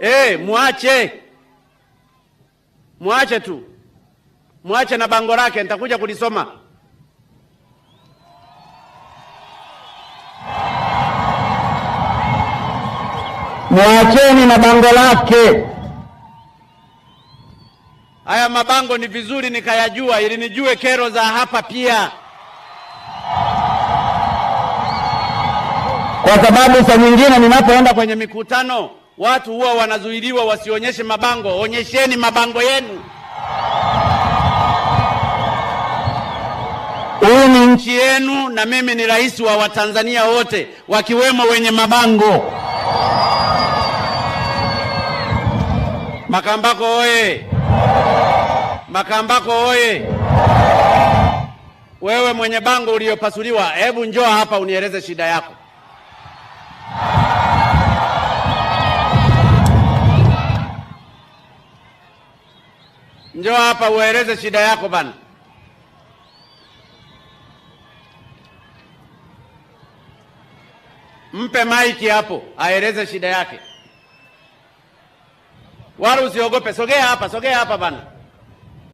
Muache. Muache tu. Muache na bango lake, nitakuja kulisoma. Muacheni na bango lake. Haya mabango ni vizuri nikayajua ili nijue kero za hapa pia. Kwa sababu saa nyingine ninapoenda kwenye mikutano watu huwa wanazuiliwa wasionyeshe mabango. Onyesheni mabango yenu. Hii ni nchi yenu na mimi ni rais wa Watanzania wote wakiwemo wenye mabango. Makambako oye! Makambako oye! Wewe mwenye bango uliopasuliwa, hebu njoo hapa unieleze shida yako. Njoo hapa ueleze shida yako bana. Mpe maiki hapo aeleze shida yake. Wala usiogope, sogea hapa, sogea hapa bana.